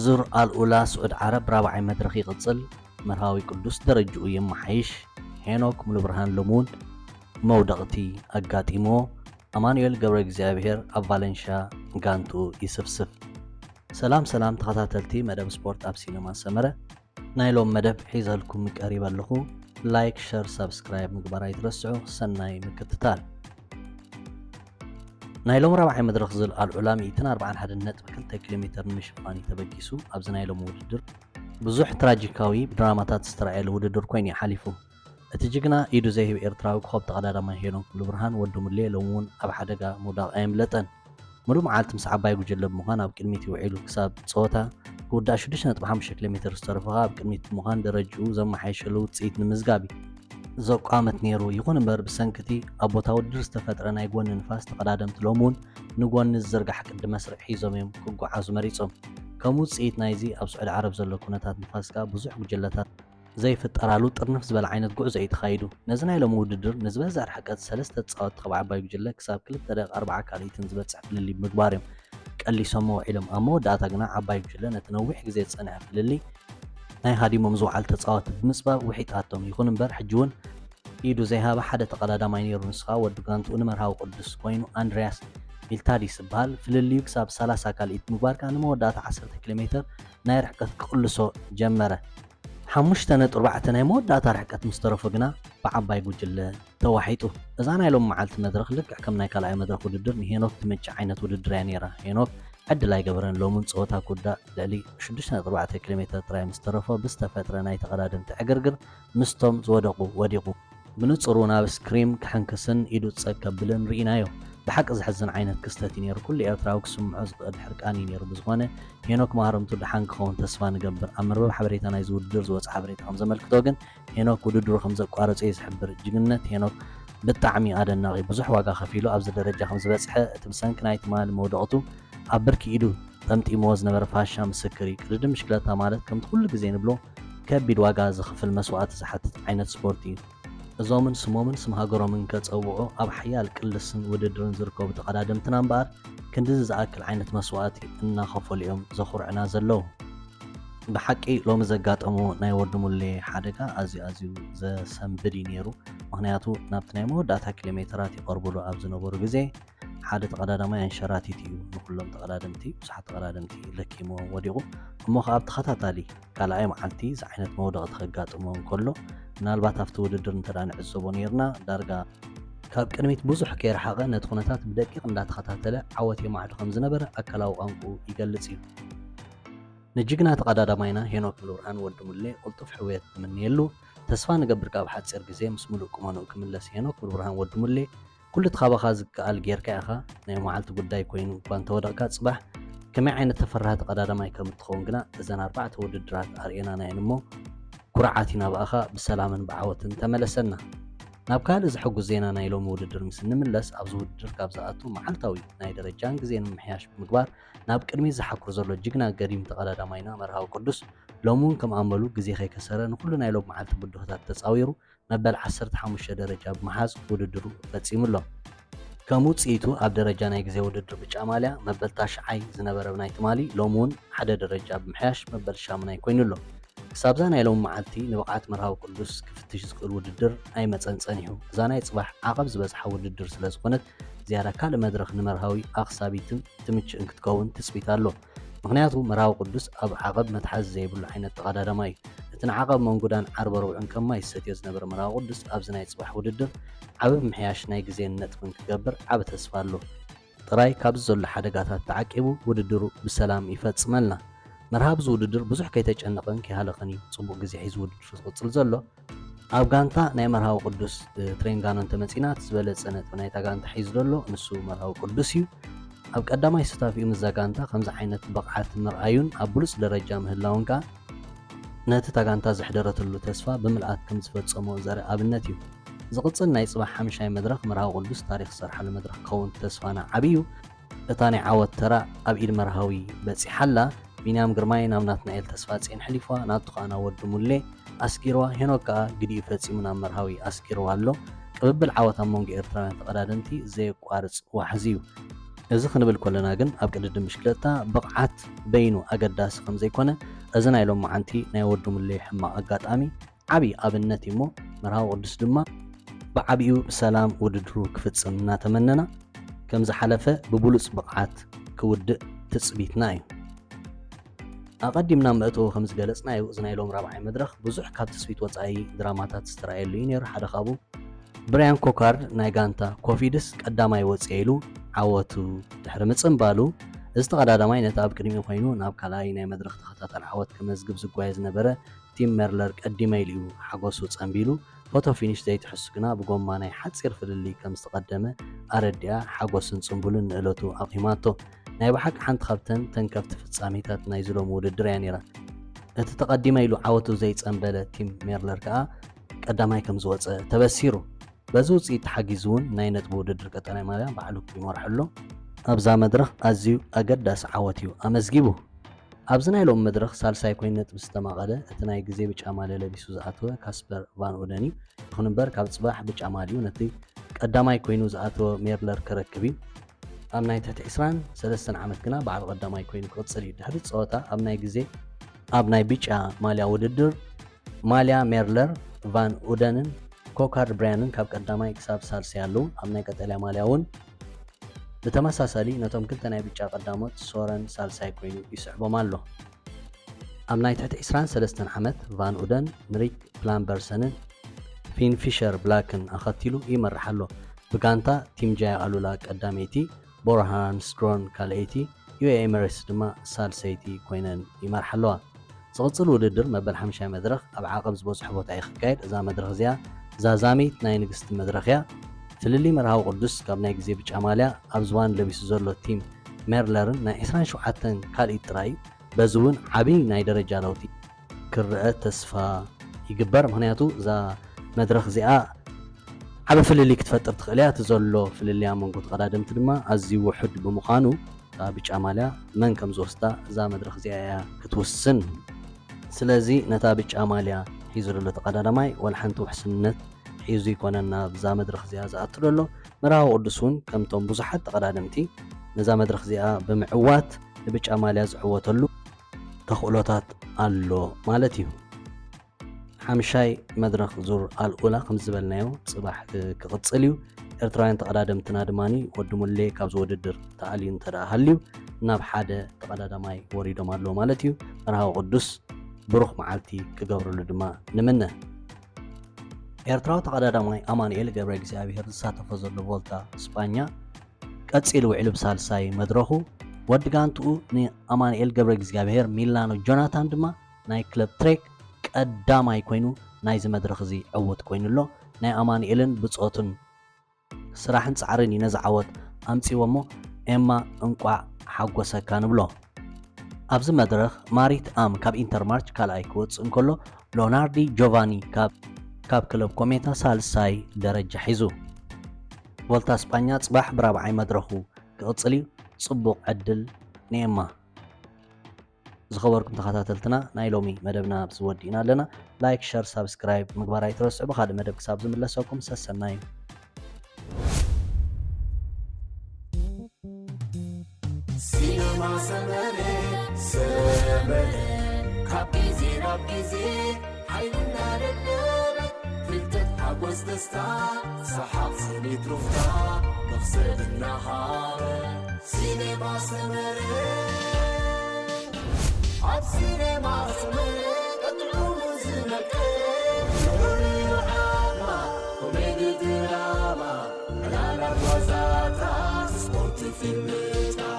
ዙር ኣልኡላ ስዑድ ዓረብ ራብዓይ መድረኽ ይቕጽል። መርሃዊ ቅዱስ ደረጅኡ የመሓይሽ። ሄኖክ ሙሉብርሃን ሎሚ እውን መውደቕቲ ኣጋጢምዎ። ኣማኑኤል ገብረ እግዚኣብሔር ኣብ ቫለንሻ ጋንትኡ ይስፍስፍ። ሰላም ሰላም ተኸታተልቲ መደብ ስፖርት ኣብ ሲነማ ሰመረ፣ ናይ ሎም መደብ ሒዘልኩም ቀሪበ ኣለኹ። ላይክ፣ ሸር፣ ሳብስክራይብ ምግባር ኣይትረስዑ። ሰናይ ምክትታል። ናይ ሎም ራብዓይ መድረኽ ዝል ኣልዑላ ሚእትን ኣርባዓን ሓደን ነጥቢ ክልተ ኪሎ ሜትር ንምሽፋን እዩ ተበጊሱ። ኣብዚ ናይ ሎም ውድድር ብዙሕ ትራጂካዊ ድራማታት ዝተራእየሉ ውድድር ኮይኑ እዩ ሓሊፉ። እቲ ጅግና ኢዱ ዘይህብ ኤርትራዊ ኮኸብ ተቐዳዳማይ ሄኖክ ሙሉብርሃን ወዲ ሙሌ ሎም እውን ኣብ ሓደጋ ምውዳቕ ኣየምለጠን። ሙሉእ መዓልቲ ምስ ዓባይ ጉጅለ ብምዃን ኣብ ቅድሚት ውዒሉ ክሳብ ጸወታ ክውዳእ ሽዱሽተ ነጥቢ ሓሙሽተ ኪሎ ሜትር ዝተረፎ ከኣ ኣብ ቅድሚት ብምዃን ደረጅኡ ዘመሓየሸሉ ውጽኢት ንምዝጋብ እዩ ዘቋመት ነይሩ። ይኹን እምበር ብሰንኪ እቲ ኣብ ቦታ ውድድር ዝተፈጥረ ናይ ጎኒ ንፋስ ተቐዳደምቲ ሎም እውን ንጎኒ ዝዝርጋሕ ቅዲ መስርዕ ሒዞም እዮም ክጓዓዙ መሪጾም። ከም ውጽኢት ናይዚ ኣብ ስዑዲ ዓረብ ዘሎ ኩነታት ንፋስ ከኣ ብዙሕ ጉጅለታት ዘይፍጠራሉ ጥርንፍ ዝበለ ዓይነት ጉዕዞ እዩ ተኻይዱ። ነዚ ናይ ሎሚ ውድድር ንዝበዝሕ ርሕቀት ሰለስተ ተጻወትቲ ካብ ዓባይ ጉጅለ ክሳብ ክልተ ደቂቕ ኣርብዓ ካልኢትን ዝበጽሕ ፍልልይ ብምግባር እዮም ቀሊሶሞ ውዒሎም። ኣብ መወዳእታ ግና ዓባይ ጉጅለ ነቲ ነዊሕ ግዜ ዝጸንሐ ፍልልይ ናይ ሃዲሞም ዝወዓሉ ተጻወትቲ ብምጽባብ ውሒጣቶም። ይኹን እምበር ሕጂ እውን ኢዱ ዘይሃበ ሓደ ተቐዳዳማይ ነይሩ። ንሱ ከኣ ወዲ ጋንትኡ ንመርሃዊ ቅዱስ ኮይኑ ኣንድርያስ ሚልታዲስ ዝበሃል ፍልልዩ ክሳብ ሰላሳ ካልኢት ምግባር ከኣ ንመወዳእታ ዓሰርተ ኪሎ ሜትር ናይ ርሕቀት ክቕልሶ ጀመረ። ሓሙሽተ ነጥቢ ኣርባዕተ ናይ መወዳእታ ርሕቀት ምስ ተረፎ ግና ብዓባይ ጉጅለ ተዋሒጡ። እዛ ናይ ሎም መዓልቲ መድረኽ ልክዕ ከም ናይ ካልኣይ መድረኽ ውድድር ንሄኖክ ትምችእ ዓይነት ውድድር እያ ነይራ። ሄኖክ ዕድል ኣይገበረን። ሎምን ጸወታ ክውዳእ ልዕሊ ሽዱሽተ ነጥቢ ኣርባዕተ ኪሎ ሜትር ጥራይ ምስ ተረፎ ብዝተፈጥረ ናይ ተቐዳደምቲ ዕግርግር ምስቶም ዝወደቑ ወዲቑ። ብንጹሩ ናብ ስክሪም ክሕንክስን ኢዱ ጸግ ከብልን ርኢናዮ። ብሓቂ ዘሕዝን ዓይነት ክስተት እዩ ነይሩ። ኩሉ ኤርትራዊ ክስምዖ ዝኽእል ሕርቃን እዩ ነይሩ። ብዝኾነ ሄኖክ መሃርምቱ ደሓን ክኸውን ተስፋ ንገብር። ኣብ መርበብ ሓበሬታ ናይዚ ውድድር ዝወጸ ሓበሬታ ከም ዘመልክቶ ግን ሄኖክ ውድድሩ ከም ዘቋረጸ እዩ ዝሕብር። ጅግንነት ሄኖክ ብጣዕሚ ኣደናቒ። ብዙሕ ዋጋ ከፊሉ ኣብዚ ደረጃ ከም ዝበጽሐ እቲ ብሰንኪ ናይ ትማሊ መውደቕቱ ኣብ ብርኪ ኢዱ ጠምጢምዎ ዝነበረ ፋሻ ምስክር እዩ። ቅድድም ብሽክለታ ማለት ከምቲ ኩሉ ግዜ ንብሎ ከቢድ ዋጋ ዘኽፍል መስዋእቲ ዝሓትት ዓይነት ስፖርት እዩ። እዞምን ስሞምን ስም ሃገሮምን ከጸውዑ ኣብ ሓያል ቅልስን ውድድርን ዝርከቡ ተቐዳደምትና እምበኣር ክንድዚ ዝኣክል ዓይነት መስዋእቲ እናኸፈሉ እዮም ዘኹርዕና ዘለዉ። ብሓቂ ሎሚ ዘጋጠሞ ናይ ወዲ ሙሌ ሓደጋ ኣዝዩ ኣዝዩ ዘሰንብድ እዩ ነይሩ። ምኽንያቱ ናብቲ ናይ መወዳእታ ኪሎ ሜትራት ይቐርብሉ ኣብ ዝነበሩ ግዜ ሓደ ተቐዳዳማይ ኣንሸራቲት እዩ ንኩሎም ተቐዳደምቲ፣ ብዙሓት ተቐዳደምቲ ለኪምዎም ወዲቑ። እሞ ከኣ ኣብ ተኸታታሊ ካልኣይ መዓልቲ እዚ ዓይነት መውደቕቲ ከጋጥሞ እንከሎ ምናልባት ኣብቲ ውድድር እንተ ደኣ ንዕዘቦ ነይርና ዳርጋ ካብ ቅድሚት ብዙሕ ከይረሓቐ ነቲ ኩነታት ብደቂቕ እንዳተኸታተለ ዓወት የማዕዱ ከም ዝነበረ ኣካላዊ ቋንቁኡ ይገልጽ እዩ። ንጅግና ተቐዳዳማይና ሄኖክ ሙሉብርሃን ወዲ ሙሌ ቅልጡፍ ሕውየት ንምነየሉ። ተስፋ ንገብር ካብ ሓጺር ግዜ ምስ ሙሉእ ቁመንኡ ክምለስ። ሄኖክ ሙሉብርሃን ወዲ ሙሌ ኩሉ እቲ ካባኻ ዝከኣል ጌርካ ኢኻ። ናይ መዓልቲ ጉዳይ ኮይኑ እኳ እንተወደቕካ ጽባሕ ከመይ ዓይነት ተፈራሂ ተቐዳዳማይ ከም እትኸውን ግና እዘን ኣርባዕተ ውድድራት ኣርእየናና እየን እሞ ኩርዓት ኢና ብኣኻ። ብሰላምን ብዓወትን ተመለሰና። ናብ ካልእ ዘሐጉስ ዜና ናይ ሎሚ ውድድር ምስ እንምለስ ኣብዚ ውድድር ካብ ዝኣቱ መዓልታዊ ናይ ደረጃን ግዜን ምምሕያሽ ብምግባር ናብ ቅድሚት ዝሓኩር ዘሎ ጅግና ገዲም ተቐዳዳማይና መርሃዊ ቅዱስ ሎም እውን ከም ኣመሉ ግዜ ከይከሰረ ንኹሉ ናይ ሎም መዓልቲ ብድሆታት ተጻዊሩ መበል ዓሰርተ ሓሙሽተ ደረጃ ብምሓዝ ውድድሩ ፈጺሙ ኣሎ። ከም ውጽኢቱ ኣብ ደረጃ ናይ ግዜ ውድድር ብጫ ማልያ መበል ታሽዓይ ዝነበረ ናይ ትማሊ ሎም እውን ሓደ ደረጃ ብምሕያሽ መበል ሻሙናይ ኮይኑ ኣሎ። ክሳብዛ ናይ ሎም መዓልቲ ንብቕዓት መርሃዊ ቅዱስ ክፍትሽ ዝኽእል ውድድር ኣይመጸን ጸኒሑ። እዛ ናይ ጽባሕ ዓቐብ ዝበዝሓ ውድድር ስለ ዝኾነት ዝያዳ ካልእ መድረኽ ንመርሃዊ ኣኽሳቢትን ትምችእን ክትከውን ትጽቢት ኣሎ። ምኽንያቱ መርሃዊ ቅዱስ ኣብ ዓቐብ መትሓዚ ዘይብሉ ዓይነት ተቐዳዳማይ እዩ። እቲ ንዓቐብ መንጉዳን ዓርበ ረቡዕን ከማይ ዝሰትዮ ዝነበረ መርሃዊ ቅዱስ ኣብዚ ናይ ጽባሕ ውድድር ዓቢ ምምሕያሽ ናይ ግዜን ነጥብን ክገብር ዓቢ ተስፋ ኣሎ። ጥራይ ካብዚ ዘሎ ሓደጋታት ተዓቂቡ ውድድሩ ብሰላም ይፈጽመልና። መርሃ ኣብዚ ውድድር ብዙሕ ከይተጨነቐን ከይሃለኸን እዩ ጽቡቕ ግዜ ሒዙ ውድድሩ ዝቕጽል ዘሎ። ኣብ ጋንታ ናይ መርሃዊ ቅዱስ ትሬንጋኖ እንተመጺና እቲ ዝበለጸ ነጥቢ ናይታ ጋንታ ሒዙ ዘሎ ንሱ መርሃዊ ቅዱስ እዩ። ኣብ ቀዳማይ ስታፊኡ ምስዛ ጋንታ ከምዚ ዓይነት ብቕዓት ምርኣዩን ኣብ ብሉጽ ደረጃ ምህላውን ከኣ ነቲ እታ ጋንታ ዘሕደረትሉ ተስፋ ብምልኣት ከም ዝፈጸሞ ዘርኢ ኣብነት እዩ። ዝቕጽል ናይ ጽባሕ ሓምሻይ መድረኽ መርሃዊ ቅዱስ ታሪኽ ዝሰርሓሉ መድረኽ ክኸውን ተስፋና ዓቢ እዩ። እታ ናይ ዓወት ተራ ኣብ ኢድ መርሃዊ በጺሓ ኣላ። ቢንያም ግርማይ ናብ ናትናኤል ተስፋጽዮን ሕሊፍዋ፣ ናቱ ከኣ ናብ ወዲ ሙሌ ኣስጊርዋ። ሄኖክ ከኣ ግዲኡ ፈጺሙ ናብ መርሃዊ ኣስጊርዋ ኣሎ። ቅብብል ዓወት ኣብ መንጎ ኤርትራውያን ተቐዳደምቲ ዘየቋርጽ ዋሕዚ እዩ። እዚ ክንብል ከለና ግን ኣብ ቅድድም ብሽክለታ ብቕዓት በይኑ ኣገዳሲ ከም ዘይኮነ፣ እዚ ናይ ሎማዓንቲ ናይ ወዲ ሙሌ ሕማቕ ኣጋጣሚ ዓቢ ኣብነት እዩ እሞ፣ መርሃዊ ቅዱስ ድማ ብዓቢኡ ብሰላም ውድድሩ ክፍጽም እናተመነና፣ ከም ዝሓለፈ ብብሉጽ ብቕዓት ክውድእ ትጽቢትና እዩ። ኣቐዲምና መእተዊ ከም ዝገለጽናዮ፣ እዚ ናይ ሎም ራብዓይ መድረኽ ብዙሕ ካብ ትጽቢት ወጻኢ ድራማታት ዝተራእየሉ እዩ ነይሩ። ሓደ ካብኡ ብራያን ኮካርድ ናይ ጋንታ ኮፊድስ ቀዳማይ ወጽኤ ኢሉ ዓወቱ ድሕሪ ምጽንባሉ፣ እዚ ተቐዳዳማይ ነቲ ኣብ ቅድሚኡ ኮይኑ ናብ ካልኣይ ናይ መድረኽ ተኸታታሊ ዓወት ከመዝግብ ዝጓየ ዝነበረ ቲም ሜርለር ቀዲመ ኢሉ እዩ ሓጎሱ ጸንቢሉ። ፎቶ ፊኒሽ ዘይትሕሱ ግና ብጎማ ናይ ሓጺር ፍልልይ ከም ዝተቐደመ ኣረዲኣ ሓጎስን ጽንቡልን ንእለቱ ኣቑሂማቶ። ናይ ብሓቂ ሓንቲ ካብተን ተንከፍቲ ፍጻሜታት ናይዚ ሎሚ ውድድር እያ ነይራ። እቲ ተቐዲመ ኢሉ ዓወቱ ዘይጸንበለ ቲም ሜርለር ከኣ ቀዳማይ ከም ዝወጸ ተበሲሩ። በዚ ውጽኢት ተሓጊዙ እውን ናይ ነጥቢ ውድድር ቀጠልያ ማልያ ባዕሉ ይመርሖ ኣሎ። ኣብዛ መድረኽ ኣዝዩ ኣገዳሲ ዓወት እዩ ኣመዝጊቡ። ኣብዚ ናይ ሎሚ መድረኽ ሳልሳይ ኮይኑ ነጥቢ ዝተማቐለ እቲ ናይ ግዜ ብጫ ማልያ ለቢሱ ዝኣተወ ካስፐር ቫን ኡደን እዩ። ይኹን እምበር ካብ ጽባሕ ብጫ ማልዩ ነቲ ቀዳማይ ኮይኑ ዝኣተወ ሜርለር ክረክብ እዩ። ኣብ ናይ ትሕቲ ዕስራን ሰለስተን ዓመት ግና በዓል ቀዳማይ ኮይኑ ክቕጽል እዩ። ድሕሪ ጸወታ ኣብ ናይ ግዜ ኣብ ናይ ብጫ ማልያ ውድድር ማልያ ሜርለር፣ ቫን ኡደንን ኮካርድ ብራያንን ካብ ቀዳማይ ክሳብ ሳልሳይ ኣለዉ። ኣብ ናይ ቀጠልያ ማልያ እውን ብተመሳሳሊ ነቶም ክልተ ናይ ብጫ ቀዳሞት ሶረን ሳልሳይ ኮይኑ ይስዕቦም ኣሎ። ኣብ ናይ ትሕቲ ዕስራን ሰለስተን ዓመት ቫን ኡደን ንሪክ ፕላምበርሰንን ፊን ፊሸር ብላክን ኣኸቲሉ ይመርሕ ኣሎ። ብጋንታ ቲም ጃይ ኣሉላ ቀዳመይቲ፣ ቦርሃን ስትሮን ካልኣይቲ፣ ዩ ኤ ኤ ኤምሬትስ ድማ ሳልሰይቲ ኮይነን ይመርሓ ኣለዋ። ዝቕጽል ውድድር መበል ሓምሻይ መድረኽ ኣብ ዓቐብ ዝበዝሖ ቦታ እዩ ክካየድ። እዛ መድረኽ እዚኣ ዛዛሚት ናይ ንግስቲ መድረኽ እያ። ፍልልይ መርሃዊ ቅዱስ ካብ ናይ ግዜ ብጫ ማልያ ኣብ ዝባን ለቢሱ ዘሎ ቲም ሜርለርን ናይ ዕስራን ሸውዓተን ካልኢት ጥራይ እዩ። በዚ እውን ዓቢ ናይ ደረጃ ለውጢ ክረአ ተስፋ ይግበር። ምኽንያቱ እዛ መድረኽ እዚኣ ዓቢ ፍልልይ ክትፈጥር ትኽእል እያ። እቲ ዘሎ ፍልልይ ኣብ መንጎ ተቐዳደምቲ ድማ ኣዝዩ ውሑድ ብምዃኑ፣ እታ ብጫ ማልያ መን ከም ዝወስዳ እዛ መድረኽ እዚኣ እያ ክትውስን። ስለዚ ነታ ብጫ ማልያ ሒዙ ዘሎ ተቐዳዳማይ ዋላ ሓንቲ ውሕስነት ሒዙ ይኮነን ናብዛ መድረኽ እዚኣ ዝኣቱ ዘሎ። መርሃዊ ቅዱስ እውን ከምቶም ብዙሓት ተቐዳደምቲ ነዛ መድረኽ እዚኣ ብምዕዋት ንብጫ ማልያ ዝዕወተሉ ተኽእሎታት ኣሎ ማለት እዩ። ሓምሻይ መድረኽ ዙር ኣልኡላ ከም ዝበልናዮ ጽባሕ እ፣ ክቕጽል እዩ። ኤርትራውያን ተቐዳደምትና ድማ ወዲ ሙሌ ካብዚ ውድድር ተኣልዩ እንተ ደኣ ሃልዩ ናብ ሓደ ተቐዳዳማይ ወሪዶም ኣለዉ ማለት እዩ። መርሃዊ ቅዱስ ብሩኽ መዓልቲ ክገብረሉ ድማ ንምነ። ኤርትራዊ ተቐዳዳማይ ኣማኑኤል ገብረ እግዚኣብሔር ዝሳተፎ ዘሎ ቮልታ ስጳኛ ቀጺሉ ውዒሉ ብሳልሳይ መድረኹ። ወዲ ጋንትኡ ንኣማኑኤል ገብረ እግዚኣብሔር ሚላኖ ጆናታን ድማ ናይ ክለብ ትሬክ ቀዳማይ ኮይኑ ናይዚ መድረኽ እዚ ዕዉት ኮይኑ ኣሎ። ናይ ኣማኑኤልን ብጾቱን ስራሕን ጻዕርን እዩ ነዚ ዓወት ኣምጺዎ እሞ ኤማ እንቋዕ ሓጎሰካ ንብሎ። ኣብዚ መድረኽ ማሪት ኣም ካብ ኢንተርማርች ካልኣይ ክወጽእ እንከሎ ሎናርዲ ጆቫኒ ካብ ካብ ክለብ ኮሜታ ሳልሳይ ደረጃ ሒዙ። ቮልታ ስጳኛ ጽባሕ ብራብዓይ መድረኹ ክቕጽል እዩ። ጽቡቕ ዕድል ንኤማ። ዝኸበርኩም ተኸታተልትና ናይ ሎሚ መደብና ኣብዚ ወዲእና ኣለና። ላይክ፣ ሸር፣ ሳብስክራይብ ምግባር ኣይትረስዑ። ብኻልእ መደብ ክሳብ ዝምለሰኩም ሰሰናዩ። ሲነማ ሰመረ ሰመረ ካብ ግዜ ናብ ግዜ ሓይልና ደለበ ፍልጠት ሓጎስ ደስታ ሰሓቕ ስኒት ሩፍታ መኽሰብ እናሃበ ሲነማ ሰመረ ኣብ ሲነማ ሰመረ ቀጥዑ ዝነቀ ዑሉዓማ ኮሜዲ ድራማ ዕላላት ዋዛታት ስፖርት ፊልምታት